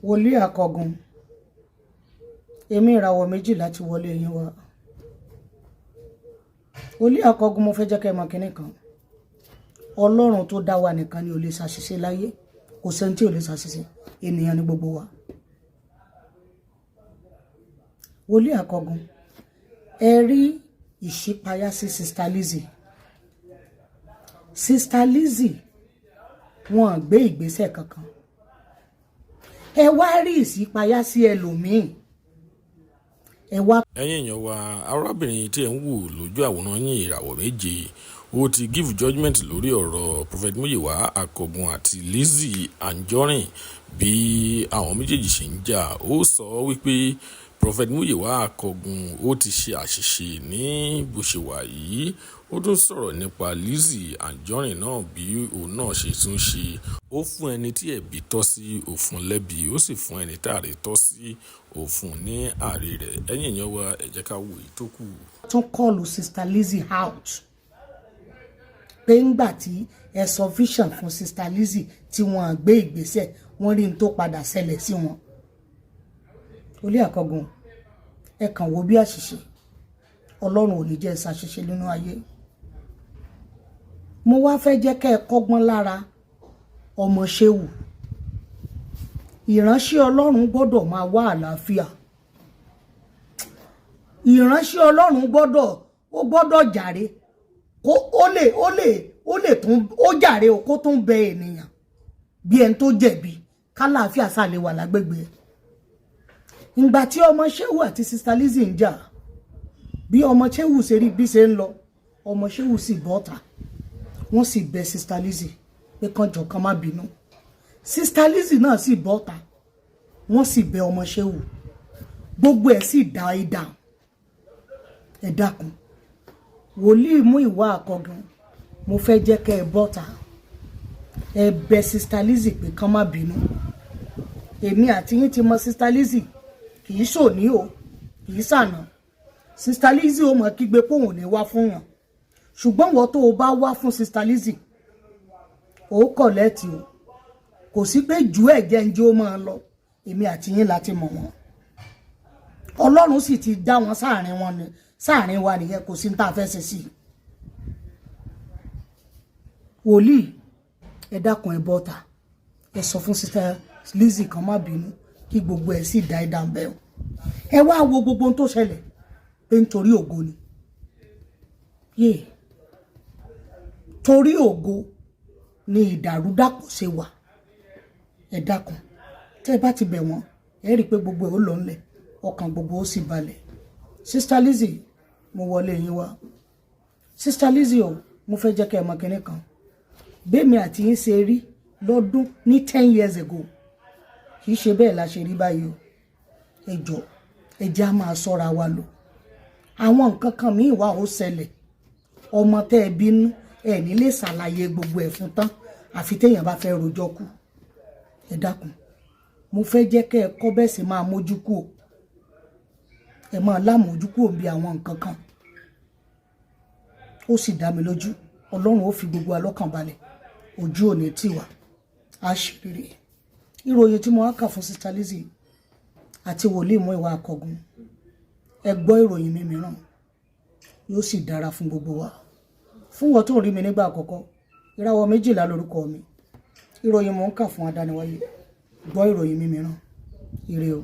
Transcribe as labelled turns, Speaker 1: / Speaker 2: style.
Speaker 1: Wòlíì Akọgun, èmi ìràwọ̀ méjìlá ti wọlé yín wá. Wòlíì Akọgun, mo fẹ́ jẹ́ kẹ́ ẹ mọ̀ kínní kan. Ọlọ́run tó dá wa nìkan ni ò lè ṣàṣìṣe láyé. Kò sẹ́ni tí ò lè ṣàṣìṣe, ènìyàn ni gbogbo wa. Wòlíì Akọgun, ẹ rí ìṣípayá sí Sister Lizzy. Sister Lizzy, wọn gbé ìgbésẹ̀ kankan. Ẹ wá rí ìṣípayá sí ẹlòmíì, ẹ wá.
Speaker 2: Ẹ̀yin èèyàn wa, arábìnrin tí ẹ̀ ń wò lójú àwòrán yín, ìràwọ̀ méje, ó ti give judgement lórí ọ̀rọ̀ Prophet Muyiwa Akọgun àti Lizzy Anjorin, bí àwọn méjèèjì ṣe ń jà. Ó sọ wípé Prophet Muyiwa Akọgun, ó ti ṣe àṣìṣe ní bó ṣe wà yìí. Ó tún sọ̀rọ̀ nípa Lizzy Anjorin náà, bí òun náà ṣe tún ṣe. Ó fún ẹni tí ẹ̀bi tọ́ sí òfun lẹ́bi, ó sì fún ẹni tí àrè tọ́ sí òfun ní àrè rẹ̀. Ẹ̀yin èèyàn wa, ẹ jẹ́ ká wo èyí tó kù.
Speaker 1: Tún call Sister Lizzy out pé ńgbà tí ẹ sọ vision fún Sister Lizzy tí wọ́n gbé ìgbésẹ̀, wọ́n rí n tó padà ṣẹlẹ̀ sí wọn. Wòlíì Akọgun, ẹ kàn wo bí àṣìṣe. Ọlọ́run ò ní jẹ́ ṣàṣìṣe nínú ayé. Mo wá fẹ́ jẹ́ kẹ́ ẹ kọ́gbọ́n lára ọmọ Ṣéwù. Ìránṣẹ́ Ọlọ́run gbọ́dọ̀ máa wá àlàáfíà. Ìránṣẹ́ Ọlọ́run gbọ́dọ̀, ó gbọ́dọ̀ jàre, kó ó lè tún ó jàre o, kó tún bẹ ènìyàn bí ẹni tó jẹ̀bi, kálàáfíà sàlẹ̀ wà lágbègbè ẹ̀. Ìgbà tí ọmọ Ṣéwù àti Sister Lizzy ń jà, bí ọmọ Ṣéwù ṣe rí bí ṣe ń lọ, ọmọ Ṣéwù sì bọ́ta, wọ́n sì bẹ Sister Lizzy pé kán jọ, kán má bínú. Sister Lizzy náà sì bọ́ta, wọ́n sì bẹ ọmọ Ṣéwù, gbogbo ẹ̀ sì dá ẹ dáhùn. Ẹ dákun, wòlíì Múyìwá Àkọgun, mo fẹ́ jẹ́ kẹ́ ẹ bọ́ta, ẹ bẹ Sister Lizzy pé kán má bínú. Èmi àti yín ti mọ Sister Lizzy, kì í ṣòní o, kì í ṣàná. Sister Lizzy ó mọ̀ kígbe pé òun ò ní wá fún yàn, ṣùgbọ́n wọ́n tó o bá wá fún Sister Lizzy, ó kọ̀ lẹ́tì o. Kò sí pé jù ẹ̀ jẹ́ ń jẹ́ ó máa lọ. Èmi àti yín láti mọ̀ wọ́n. Ọlọ́run sì ti dá wọn sáàrin wọn ni, sáàrin wa nìyẹn. Kò sí ní tá a fẹ́ ṣe sí i. Wòlíì, ẹ dákun, ẹ bọ́ta, ẹ sọ fún Sister Lizzy kan má bínú, kí gbogbo ẹ sì dá ẹ dá bẹ́ẹ̀. Ẹ wá wo gbogbo ohun tó ṣẹlẹ̀ pé nítorí ògo ni yé, torí ògo ni ìdàrúdàpọ̀ ṣe wà. Ẹ dákun, tẹ́ ẹ bá ti bẹ̀ wọ́n, ẹ rí i pé gbogbo ẹ̀ ó lọ ńlẹ̀, ọkàn gbogbo ó sì balẹ̀. Sister Lizzy, mo wọlé yín wá. Sister Lizzy o, mo fẹ́ jẹ́ kẹ́ ẹ mọ̀ kinní kan. Bẹ́ẹ̀mi àti yín ṣe rí lọ́dún ní 10 years ago, kì í ṣe bẹ́ẹ̀ la ṣe rí báyìí o. Ẹ jọ, ẹ jẹ́ á máa ṣọ́ra wa lò. Àwọn nǹkan kan míì wà ó ṣẹlẹ̀, ọmọ tẹ́ ẹ bínú, ẹ ní lè ṣàlàyé gbogbo ẹ̀ fún tán, àfi téèyàn bá fẹ́ rojọ́ kú. Ẹ dákun, mo fẹ́ jẹ́ kẹ́ ẹ kọ́ bẹ́ẹ̀ sì máa mójú kú o. Ẹ máa lámòójú kúrò bí àwọn nǹkan kan. Ó sì dá mi lójú, Ọlọ́run ó fi gbogbo wa lọ́kàn balẹ̀, ojú ò ní tì wá, á ṣe rere. Ìròyìn tí mo wá kà fún Sister Lizzy àti wòlíì Múyìwá Akọgun, ẹ gbọ́ ìròyìn mi mìíràn, yóò sì dára fún gbogbo wa. Fún wọn tó ń rí mi nígbà àkọ́kọ́, ìràwọ̀ méjìlá lórúkọ mi. Ìròyìn mò ń kà fún adániwáyé. Gbọ́ ìròyìn mi mìíràn. Ire o.